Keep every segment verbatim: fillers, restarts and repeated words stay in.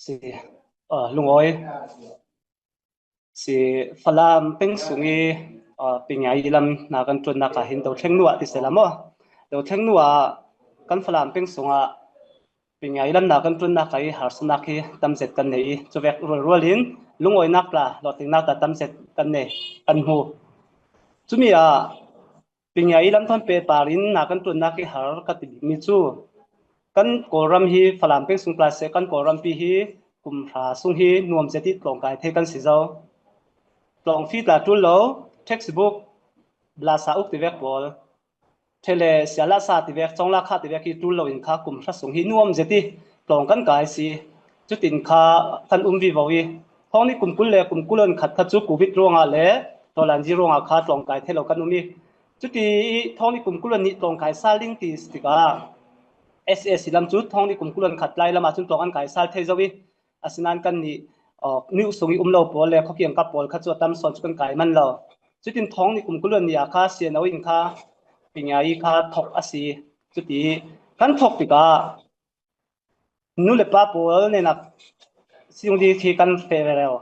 Si, a, lungawi. Si, Falam peng sung i, a, Pingiai lam na kan ṭuannak ah hin dothleng nuah ti sela maw? Dothleng nuah kan Falam peng sungah Pingiai lam na kan ṭuannak ah i harsanak hi tam zet kan nei i, cuvek rualrual in lungawinak tla, hlawhtlinnak tla tam zet kan nei, kan hmu. Cumi ah Pingiai lam thawn pehpar in na kan ṭuannak i har ka ti bikmi cu kan Kawlram hi, Falam peng sung tla seh, kan Kawlrampi hi kum hra sung hi nuam zet i tlawngkai thei kan si zo. Tlawng fee tla ṭul lo, textbook, blasa uk tivek pawl, ṭhe le sialasa tivek, cawnglakha tivek hi ṭul lo in kha kum hra sung hi nuam zet i tlawng kan kai si. Cutin kha kan um vivo i, thawng ni kum kul le kum kul an khat kha cu Covid ruangah le tlawlanzi ruangah kha tlawngkai thei lo kan um i, cuti i thawng ni kum kul an nih tlawngkai sal ding ti si tikah S A C lam cu thawng ni kum kul an khat lai lamah cun tlawng an kai sal thei zo i, asinain kan nih, uh, nih sung i um lo pawl le khuakiangkap pawl kha cu a tam sawn cu kan kai man lo. Cutin thawng ni kum kul an nih ah kha siano in kha Pingiai kha thok a si. Cuti kan thok tikah nu le pa pawl nenak singli khi kan feh rero.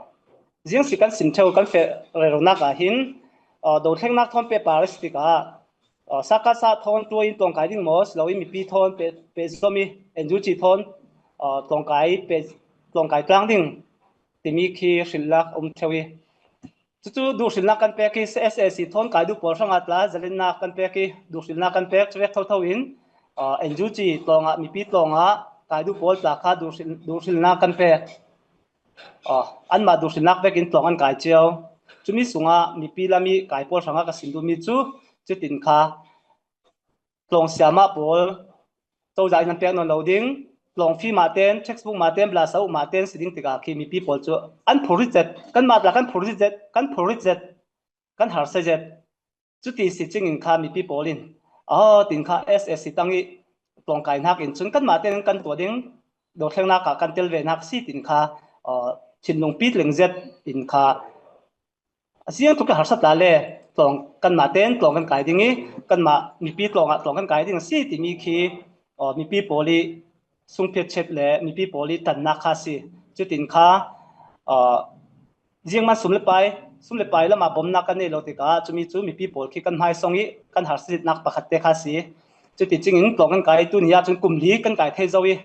Ziang si kan sim ṭheu kan feh reronak ah hin, uh, dothlengnak thawn pehpar a si tikah, uh, sakasa thawn ṭuai in tlawngkai ding maw si lo i mipi thawn pe, pehzom i N U G thawn, uh, tlawngkai pe, tlawngkai tlang ding timi khi hrilnak a um ṭheu i, cucu duhhrilnak kan pek i S A C thawn kai duh pawl hrangah tla zalennak kan pek i duhhrilnak kan pek cuvek thotho in, uh, N U G tlawngah, mipi tlawngah kai duh pawl tla kha duhhril, duhhrilnak kan pek. Uh, anmah duhhrilnak vekin tlawng an kai cio. Cumi sungah mipi lam i kai pawl hrangah ka sim duhmi cu cutin kha tlawng siamah pawl cozah in an pek nawn lo ding, tlawng fee mah ten, textbook mah ten, blasa uk mah ten si ding tikah khi mipi pawl cu an phurrit zet, kanmah tla kan phurrit zet, kan phurrit zet, kan harsa zet. Cuti si cingin kha mipi pawl in, aw, tin kha S A C tang i tlawngkai hnak in cun kanmah ten kan tuah ding, dothlengnak ah kan tel ve hnak si tin kha, aw, thinlungpi tleng zet in kha a ziang tuk i harsat la le tlawng kanmah ten tlawng kan kai ding i kanmah mipi tlawngah tlawng kan kai ding a si timi khi, aw, mipi pawl i sungphiat chet le mipi pawl i ṭannak kha a si. Cutin kha, aw, ziangman sum le pai, sum le pai lamah bomnak kan nei lo tikah cumi cu mipi pawl khi kan hmaisawng i kan harsatnak pakhat te kha a si. Cuti cingin tlawng kan kai, tuni ah cun kum li kan kai thei zo i,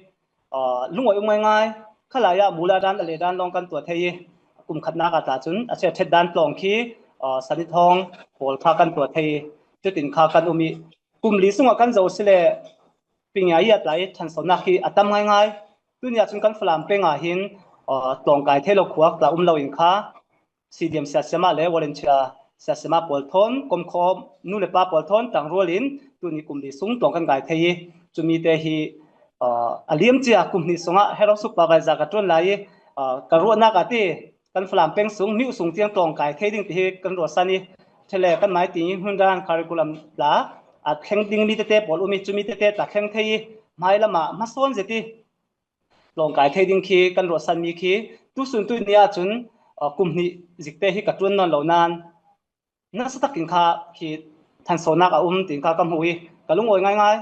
aa, lungawi um ngaingai. Khalai ah mul a dan, a le dan lawng kan tuah thei i, kum khatnak ah tla cun a chia ṭhet dan tlawng khi, aa, sanithawng pawl kha kan tuah thei i, cutin kha kan um i, kum li sungah kan zo si le Pingiai ah tla i ṭhansonak hi a tam ngaingai. Tuni ah cun kan Falam peng ah hin, aa, tlawngkai thei lo khua tla um lo in kha, C D M siasiamah le volunteer siasiamah pawl thawn, komkhawm nu le pa pawl thawn ṭangrual in tuni kum li sung tlawng kan kai thei i, cumi te hi, aa, a liam cia kum hnih sungah Herong supervisor ka ṭuan lai i, aa, ka ruahnak ah ti kan Falam peng sung, Myuh sung tiang tlawng kai thei ding ti hi kan ruahsan i, ṭhele kan mai ti i hmun dan curriculum tla a thleng ding mi tete pawl um i, cumi tete tla thleng thei i, hmai lamah hmasawn zet i, tlawngkai thei ding khi kan ruahsanmi khi tusun tuni ah cun, aa, kum hnih zikte hi ka ṭuan nawn lo nain nasa takin kha khi ṭhansonak a um tiin kha ka hmu i ka lungawi ngaingai.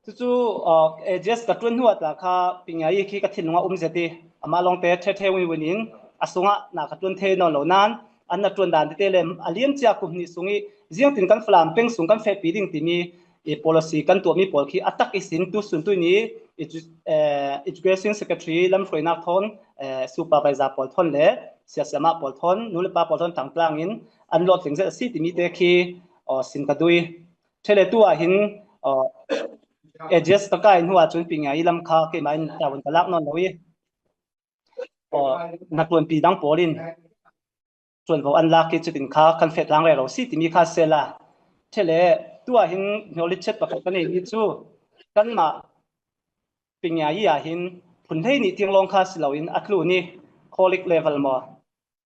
Cucu, aa, A G S ka ṭuan hnu ah tla kha Pingiai khi ka thinlung ah um zet i amah lawngte ṭheṭhe win win in a sungah na ka ṭuan thei nawn lo nain an na ṭuan dan tete le a liam cia kum hnih sung i ziangtin kan Falam peng sung kan fehpi ding timi i policy kan tuahmi pawl khi a tak ihsin tusun tuni edu-, eh, Education Secretary lamhruainak thawn, eh, supervisor pawl thawn le siasiamah pawl thawn, nu le pa pawl thawn ṭangtlang in an lawt tling zet a si timi te khi, aw, sim ka duh i. Ṭhele tu ah hin, aw, A G S ka kai hnu ah cun Pingiai lam kha keimah in tavuan ka lak nawn lo i, aw, hnaṭuanpi dang pawl in ṭuanvo an lak i cutin kha kan feh tlang rero si timi kha sela. Ṭhele tu ah hin hnawlitchet pakhat ka neihmi cu kanmah Pingiai ah hin phun hleihnih tiang lawng kha si loin a tlun i college level maw,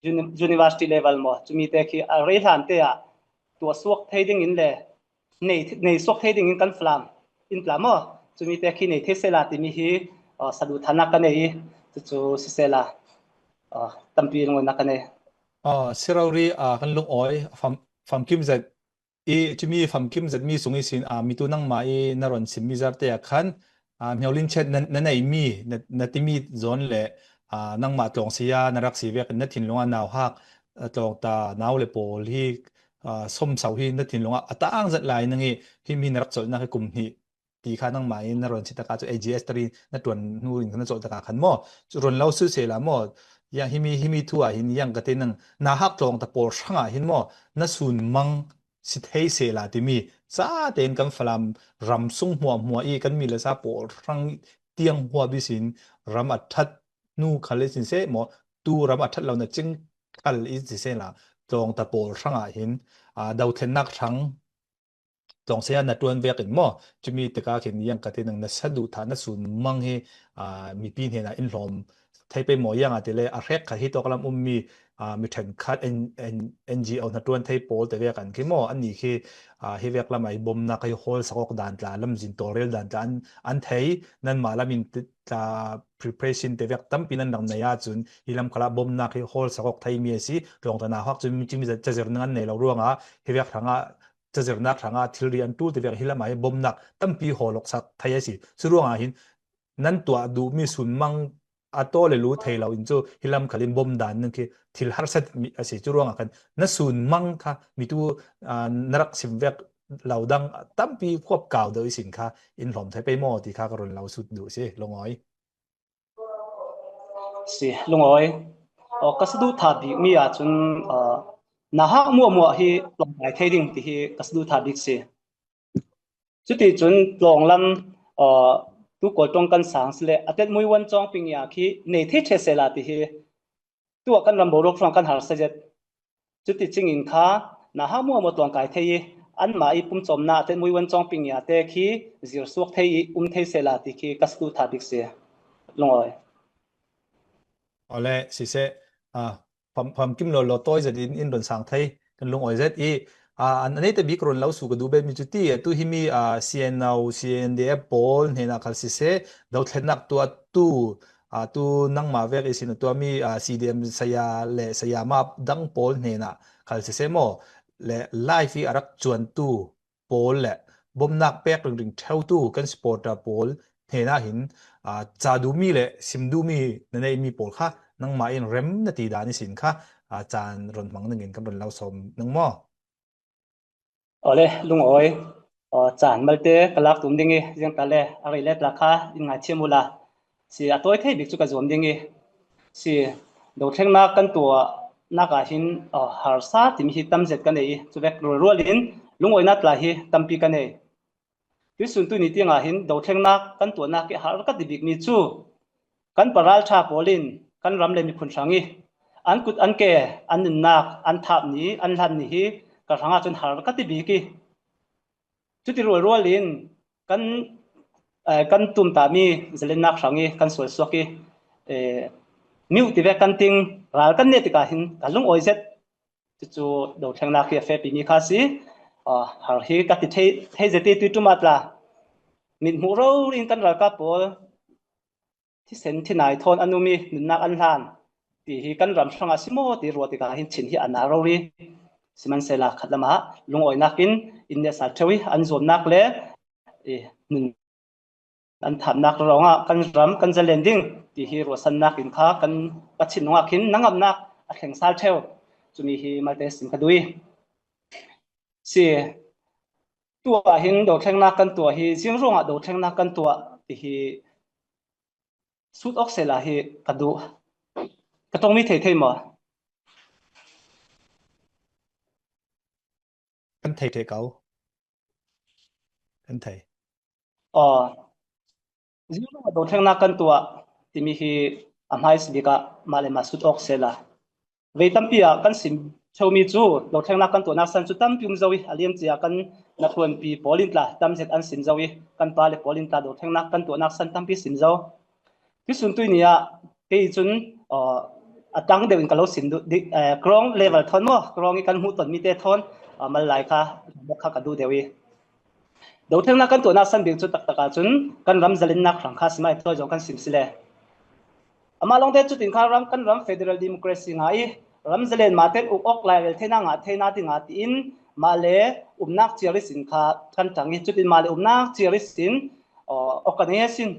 uni-, university level maw, cumi te khi a rei hlan te ah tuah suak thei ding in le nei, nei suak thei ding in kan Falam in tla maw, cumi te khi nei thei sela timi hi, aw, saduhthahnak ka nei i, cucu si sela, aw, tampi lungawinak ka nei. Aw, si rori, aa, kan lungawi, fam, famkim zet I cumi famkim zetmi sung ihsin, a, mitu nangmah i na ron simmi zarte ah khan, a, hmiaulin chet na, na neimi, na, na timi zawn le, a, nangmah tlawng saya na rak si vekin na thinlungah nauhak, a, tlawngta nau le pawl hi, a, sawmsau hi na thinlungah a tang zet lai nang i, himi na rak colhnak hi kum hnih ti kha nangmah in na ron si taka cu A G S tari na ṭuan hnu in na colh taka khan maw, cu ron lo su sela maw, yang himi, himi thu ah hin yang ka te nang, nauhak tlawngta pawl hrangah hin maw, na sun mang si thei sela timi, ca tein kan Falam ram sung hmuahhmuah i kan mi le sa pawl hrang tiang huap ihsin ram a ṭhat hnu khal ihsin seh maw, tu ram a ṭhat lo na cing khal ihsin sehla, tlawngta pawl hrangah hin, aa, dothlennak hrang tlawng saya na ṭuan vekin maw, cumi tikah khin yang ka te nang na sa duh thah na sun mang hi, aa, mipi hnenah in hlawm thei pei maw, yang a ti le a hrek khat hi tawk lam ummi, aa, mi ṭhenkhat N-, N-, N G O hna ṭuan thei pawl te vek an khi maw, annih khi, aa, hi vek lamah hi bomnak hi hawl sak awk dan tla, lamzin tawlrel dan tla an, an thei, nanmah lam in ti-, tla preparation te vek tampi nan rak nei ahcun hi lam khalah bomnak hi hawl sak awk theimi a si, tlawngta nauhak cun cumi cazirnak an nei lo ruangah hi vek hrangah cazirnak hrangah thilri an ṭul ti vek hi lamah hi bomnak tampi hawl awk sak thei a si. Cu ruangah hin nan tuah duhmi sun mang a taw le lu thei lo in cu hi lam khalin bom dan nan khi thil harsat mi a si. Cu ruangah khan na sun mang kha mitu, aa, na rak sim vek lo dang tampi khuap kau deuh ihsin kha in hlawm thei pei maw ti kha ka run lo sut duh si, lungawi. Si, lungawi. Aw, ka saduh tha bikmi ahcun, aa, nauhak hmuahhmuah hi tlawngkai thei ding ti hi ka saduh tha bik si. Cuticun tlawng lam, aa, tu Kawl ṭong kan sang si le a tet mui wan cawng ping ya khi nei thei ṭheh sehla ti hi tuah kan ram boruak hrawng kan harsa zet. Cuticing in kha nauhak hmuahhmuah tlawngkai thei i anmah i pumcawmnak a tet mui wan cawng ping ya te khi zir suak thei i um thei sehla ti khi ka saduh tha bik si. Lungawi. Awle, siseh, aa, fam, famkim lo, lo tawi zet in, in run sang thei, kan lungawi zet i, aa, an, a neite bik run lo su ka duh bemi cu ti, atu himi, aa, C N O, C N D F pawl hnenah khal siseh, dothlennak tuahtu, aa, tu nangmah vek ihsin a tuahmi, aa, C D M saya le sayama dang pawl hnenah khal siseh maw, le live i a rak cuantu pawl le bomnak pek ringring ṭheutu kan supporter pawl hnenah hin, aa, ca duhmi le sim duhmi na neihmi pawl kha nangmah in rem na ti dan ihsin kha, aa, caan run hmang ningin kan run lo sawm nang maw? Awle, lungawi. Aw, caan malte ka lak tum ding i, ziangtla le a rei le tla kha in ngaithiam uhla. Si, a tawi thei bik cu ka zuam ding i, si, dothlennak kan tuahnak ah hin, aa, harsa timi hi tam zet ka nei i, cu vek rualrual in lungawinak tla hi tampi ka nei. Tuisun tuni tiang ah hin dothlennak kan tuahnak i har ka ti bikmi cu kan paralṭha pawl in kan ram le miphun hrang i an kut an ke, an nunnak, an thap ni, an hlan ni hi ka hrang ahcun har ka ti bik i, cuti rualrual in kan, eh, kan tumtahmi zalennak hrang i kan sual suak i, eh, miuh tivek kan ting ral kan neh tikah hin ka lungawi zet. Cucu dothlennak hi a fehpimi kha a si. Ah, har hi ka ti thei, thei zet i tui ṭum ah tla mithmuh rori in kan ralkap pawl thisen thinai thawn an um i nunnak an hlan ti hi kan ram hrangah si maw ti ruah tikah hin chin hi a na rori. Sihmanhsehlaw khat lamah lungawinak in in nehsal ṭheu i an zuamnak le i nun an thapnak ruangah kan ram kan zalen ding ti hi ruahsannak in kha kan ka chinh nungak hin nangamnak a thleng sal ṭheu. Cumi hi malte sim ka duh i si. Tuah hin dothlennak kan tuah hi, ziang ruangah dothlennak kan tuah ti hi sut awk sehla hi ka duh. Ka ṭongmi thei thei maw? Kan thei thei ko. Kan thei. Aw. Ziang ruangah dothlennak kan tuah timi hi a hmaisa bik ah mah le mah sut awk sehla. Vei tampi ah kan sim ṭheumi cu dothlennak kan tuahnak san cu tampi um zo i a liamcia kan hnaṭuanpi pawl in tla tam zet an sim zo i kan pa le pawl in tla dothlennak kan tuahnak san tampi sim zo. Tuisun tui ni ah kei cun, aw, a tang deuh in ka lo sim duh, di-, eh, ground level thawn maw, ground i kan hmuh tonmi te thawn, ah, mal lai kha, kha ka duh deuh i. Dothlennak kan tuahnak san bik cu taktak ah cun kan ram zalennak hrang kha simi thawi zong kan sim si le. Amah lawngte cutin kha ram, kan ram federal democracy ngah i ram zalen mah tein uk awk lai rel theinak ngah theinak ding ah tiin Mah le umnak chiari sin kha kan tang i, cutin mah le umnak chiari sin, organization,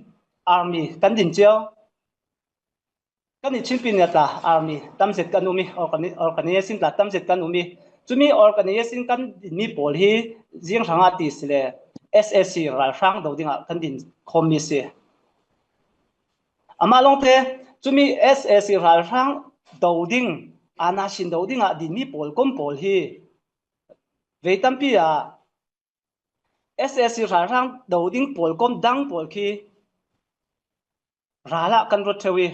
army kan din cio. Kan i Chinpi nia tla army tamzet kan um i, organi-, organization tla tamzet kan um i, cumi organization kan dinmi pawl hi ziang hrangah ti si le S A C ralhrang do dingah kan din khawmmi si. Amah lawngte cumi S A C ralhrang do ding, ana sin do dingah dinmi pawl kom pawl hi vei tampi ah S A C ralhrang do ding pawl kom dang pawl khi ralah kan ruat ṭheu i,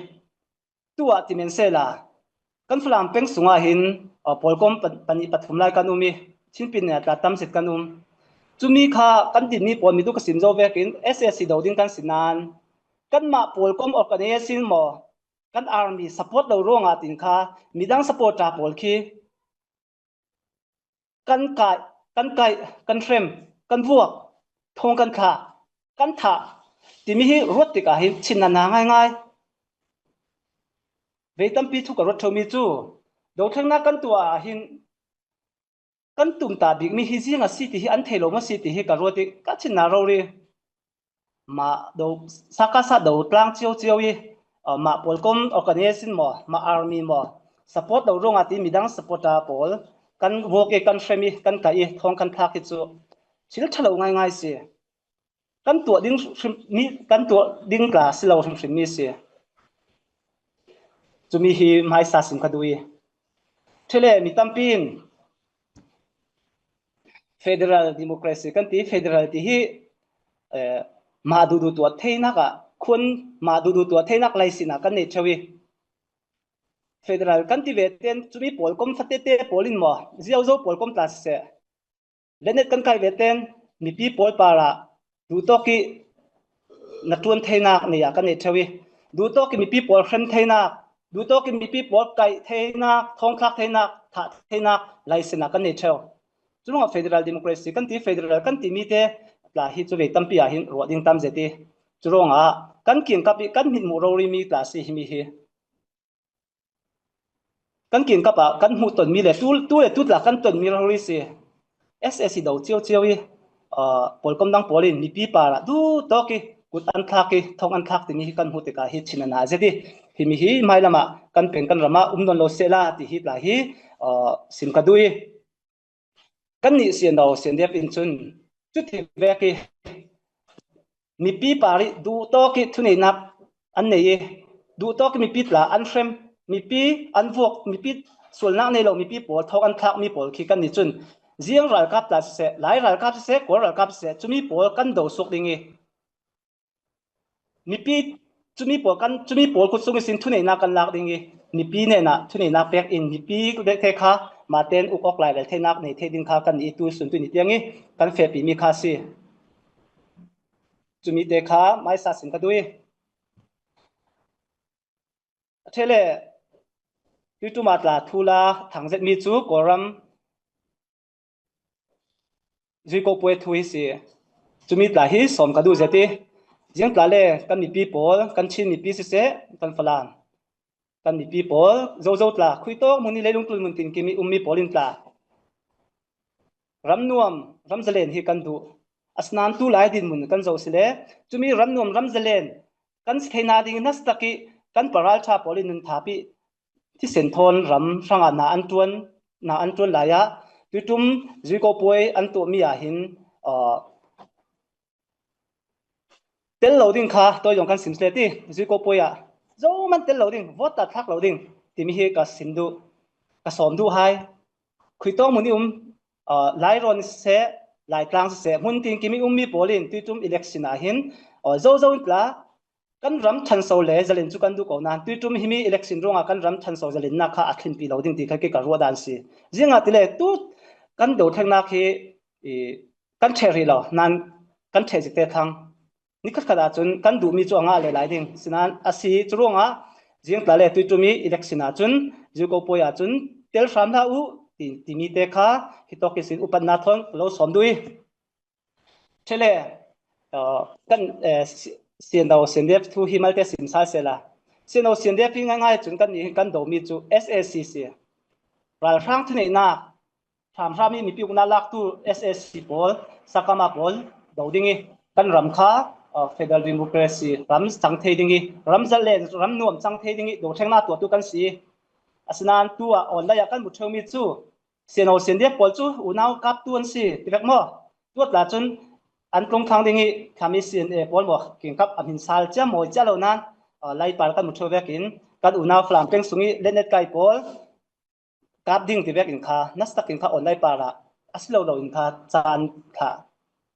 tuah ti men sela kan Falam peng sungah hin, pawl kom pa-, pahnih pathum lai kan um i, Chinpi nia tla tamzet kan um. Cumi kha kan dinmi pawl mi tu ka sim zo vekin S A C do ding kan si nan, kanmah pawl kom organization maw, kan army support lo ruangah tin kha midang supporter pawl khi kan kaih, kan kaih, kan hrem, kan vuak, thawng kan thlak, kan thah timi hi ruat tikah hin thinna na ngaingai. Vei tampi thu ka ruat ṭheumi cu dothlengnak kan tuah ah hin kan tumtah bikmi hi ziang a si ti hi an thei lo maw si ti hi ka ruat i ka thinna rori. Mah do, saka sa do tlang cio cio i, mah pawl kom organization maw, mah army maw, support lo ruangah ti midang supporter pawl kan vuak i, kan hrem i, kan kaih i, thawng kan thlak hi cu thil ṭha lo ngaingai si. Kan tuah ding hrim, mi, kan tuah ding tla si lo hrimhrim mi si. Cumi hi hmaisa sim ka duh i, ṭhele mi tampi in federal democracy kan ti, federal ti hi, mah duhduh tuah theinak ah, khuan mah duhduh tuah theinak laisin ah kan nei ṭheu i, federal kan ti ve ten cumi pawl kom fatete pawl in maw, ziozo pawl kom tla siseh, lenet kan kai ve ten mipi pawl parah duhtawk i na ṭuan theinak nei ah kan nei ṭheu i, duhtawk i mipi pawl hrem theinak, duhtawk i mipi pawl kaih theinak, thawngthlak theinak, thah theinak laisin ah kan nei ṭheu. Cu ruangah federal democracy kan ti, federal kan timi te tla hi cu vei tampi ah hin ruah ding tam zet i, cu ruangah kan kiangkap i kan hmit hmuh rorimi tla si himi hi. Kan kiangkap ah kan hmuh tonmi le tu, tu le tu tla kan tonmi rori si. S A C do cio cio i, pawl kom dang pawl in mipi parah duhtawk i kut an thlak i thawng an thlak timi hi kan hmuh tikah hi thinna na zet i, himi hi hmailam ah kan peng kan ram ah um nawn lo sehla ti hi tla hi sim ka duh i, kannih sianno siandiap in cun cuti vek i mipi par i duhtawk i thuneihnak an nei i, duhtawk i mipi tla an hrem, mipi an vuak, mipi sualnak nei lo mipi pawl thawk an thlakmi pawl khi kannih cun ziang ralkap tla siseh, Lai ralkap siseh, Kawl ralkap siseh, cumi pawl kan do suak ding i, mipi, cumi pawl kan, cumi pawl kut sung ihsin thuneihnak kan lak ding i, mipi hnenah thuneihnak pek in mipi te kha mahten uk awk lai lel theinak nei thei ding kha kannih i tu sun tu ni tiang i kan fehpimi kha a si. Cumi te kha hmaisa sim ka duh i, a ṭhele tuiṭum ah tla thu la thang zetmi cu Kawlram Zuiko puai thu hi si. Cumi tla hi sawm ka duh zet i, ziang tla le kan mipi pawl, kan Chin mipi siseh, kan Falam, kan mipi pawl zozo tla, khuitawk mun i leilung tlun mun tinkim i ummi pawl in tla ram nuam, ram zalen hi kan duh. Asinain tu lai dinmun kan zoh si le, cumi ram nuam, ram zalen kan si theihna ding i nasatak i kan paralṭha pawl in nun thap i thisen thawn ram hrangah na an ṭuan, na an ṭuan lai ah tuiṭum Zuiko puai an tuahmi ah hin, tel lo ding kha tawi zong kan sim sle ti, Zuiko puai ah zohman tel lo ding, vote ta thlak lo ding timi hi ka sim duh, ka sawm duh hai. Khuitawk mun i um, Lai rawn siseh, Lai tlang siseh, hmun tinkim i ummi pawl in tuiṭum election ah hin zozo in tla kan ram ṭhanso le zalen cu kan duh ko nain tuiṭum himi election ruangah kan ram ṭhanso zalennak kha a thlinpi lo ding ti kha kei ka ruah dan si. Ziangahtile tu kan dothlengnak hi kan ṭheh rih lo nain kan ṭheh zikte thlang. Ni khatkhat ahcun kan duhmi cu a ngah le lai ding. Sinain a si cu ruangah ziang tla le tuiṭum i election ahcun Zuiko puai ahcun tel hram hlah u ti, timi te kha hitawk ihsin upatnak thawn ka lo sawm duh i, ṭhele kan sianno siandiap thu hi malte sim sal sehla, sianno siandiap hi ngaingai cun kannih kan domi cu S A C si. Ralhrang thuneihnak hramhram i mipi ukna laktu S A C pawl, sakama pawl do ding i, kan ram kha, uh, federal democracy ram chang thei ding i, ram zalen, ram nuam chang thei ding i, do thengna tuatu kan si. Asinan tua online a kan mu theu mi chu, sian ho sian diak pawl chu unau kaptu an si, ti vek maw? Tua tla chun an tlung thang ding i, khami sian e pawl maw, kingkap a min sal chia mawi chia lo nan, uh, laipar kan mu theu vekin, kan unau Falam peng sung i, letnet kai pawl, kap ding ti vekin kha, nastakin kha online para, a si lo lo in kha, chan kha,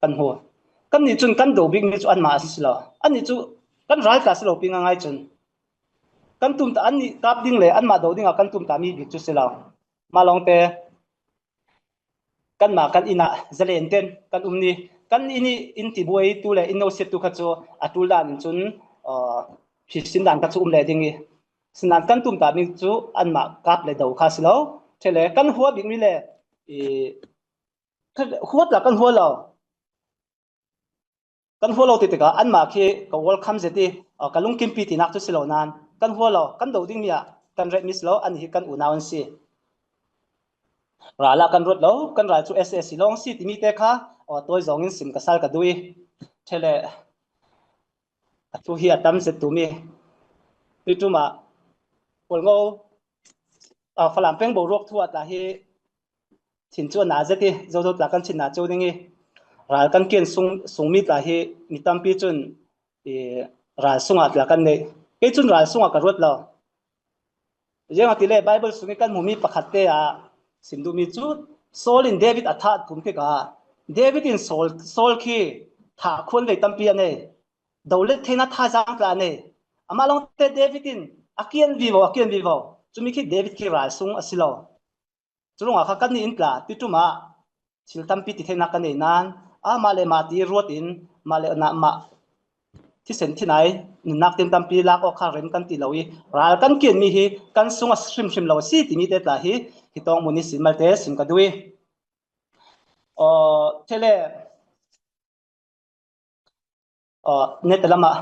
kan hmu. Kan ni chun kan do bik mi chu anmah a si lo. An ni chu kan ral tla si lo pi nga ngai chun. Kan tum ta an ni kap ding le anmah do ding a kan tum ta mi bik chu si lo. Malawngte, kanmah kan inn ah zalen ten kan um ni. Kan inn i in tibuai tu le in no siat tu kha chu a tul dan in chun, uh, phisin dan kha chu um le ding i. Sinan kan tum ta mi chu anmah kap le do kha si lo. Thele kan hua bik mi le, i, kha, huat la kan hua lo. Kan hua lo ti tika anmah khi ka welcome zet i, uh, ka lungkimpi tinak chu si lo nan. Kan hua lo, kan do ding mi ah kan ret mi si lo, an hi kan unau an si. Ral ah kan ruat lo, kan ral chu S A C lawng si ti mi te kha, uh, tawi zawngin sim ka sal ka dui. Thele, a thu hi a tam zet tu mi. Tui tuma, Pulngo, uh, Falam peng boruak thu a tla hi, thin chu a na zet i, zo zo tla kan thin na cheu ding i, ral kan kian sung, sung mi tla hi, mi tampi chun, i, ral sungah tla kan nei. Kei chun ral sungah ka ruat lo. Ziang a ti le, Bible sung i kan mu mi pakhat te a, sim duh mi chu, Saul in David a thah thum kik a, David in Saul, Saul khi thah khuan vei tampi a nei. Do let theina thaizang tla a nei. Amah lawngte David in a kian vivo, a kian vivo. Chumi khi David khi ral sung a si lo. Churungah kha kan ni in tla, tui tuma thil tampi ti theina kan nei nan, a mah le mah ti ruat in, mah le na mah thisen thinai, nunnak tin tampi lak awk kha rem kan ti lo i, ral kan kian mi hi kan sung a hrimhrim lo si ti mi te tla hi, hi tawng mun i sin malte sim ka dui. Aw, thele, aw, nete lama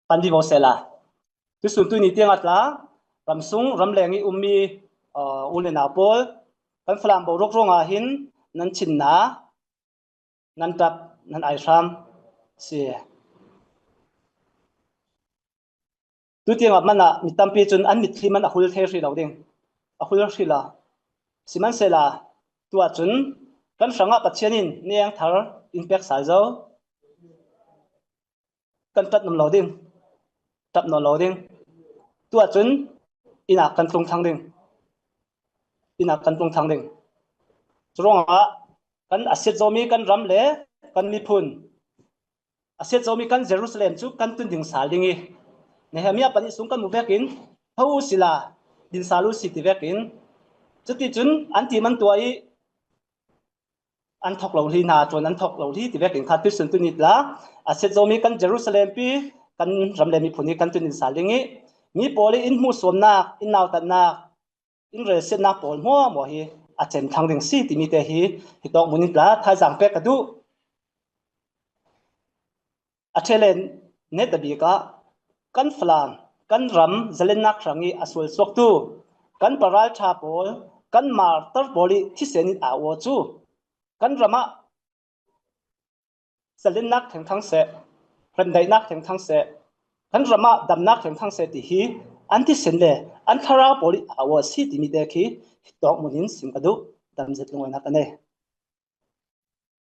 pan di vo sela. Tuisun tui ni tiang a tla, ramsung, ramleng i um mi, aw, u le nau pawl, kan Falam boruak ruangah hin nan thinna, nan tap, nan aihram si. Tutiang a mana mi tampi chun an mitthli man a hul thei hrih lo ding. A hul hrih lo. Simansela, tua chun kan hrangah Pathian in neng thar in pek sal zo. Kan tat nuam lo ding. Tap nawn lo ding. Tua chun inn ah kan tlung thang ding. Inn ah kan tlung thang ding. Churuangah kan a siat zo mi kan ram le kan miphun, a siat zo mi kan Jerusalem chu kan tun ding sal ding i, Nehemiah panih sung kan mu vekin, tho u sila, din sal u si ti vekin, chuti chun an ti man tua i, an thok lo hli hna, tuan an thok lo hli ti vekin kha tuisun tuni tla, a siat zo mi kan Jerusalem pi, kan ram le miphun hi kan tun din sal ding i, mi pawl i in hmuhsuamnak, in nautatnak, in relsiatnak pawl hmuahmuah hi a cem thlang ding si timi te hi, hi tawk mun in tla thaizang pek ka duh. A ṭhelen neta bik ah kan Falam, kan ram zalennak hrang i a sual suaktu, kan paralṭha pawl, kan martar pawl i thisen in a aw cu kan ram ah zalennak thengthang seh, remdaihnak thengthang seh, kan ram ah damnak thengthang seh ti hi an thisen le an thlarau pawl i a aw a si timi te khi hi tawk mun in sim ka duh, dam zet lungawinak ka nei.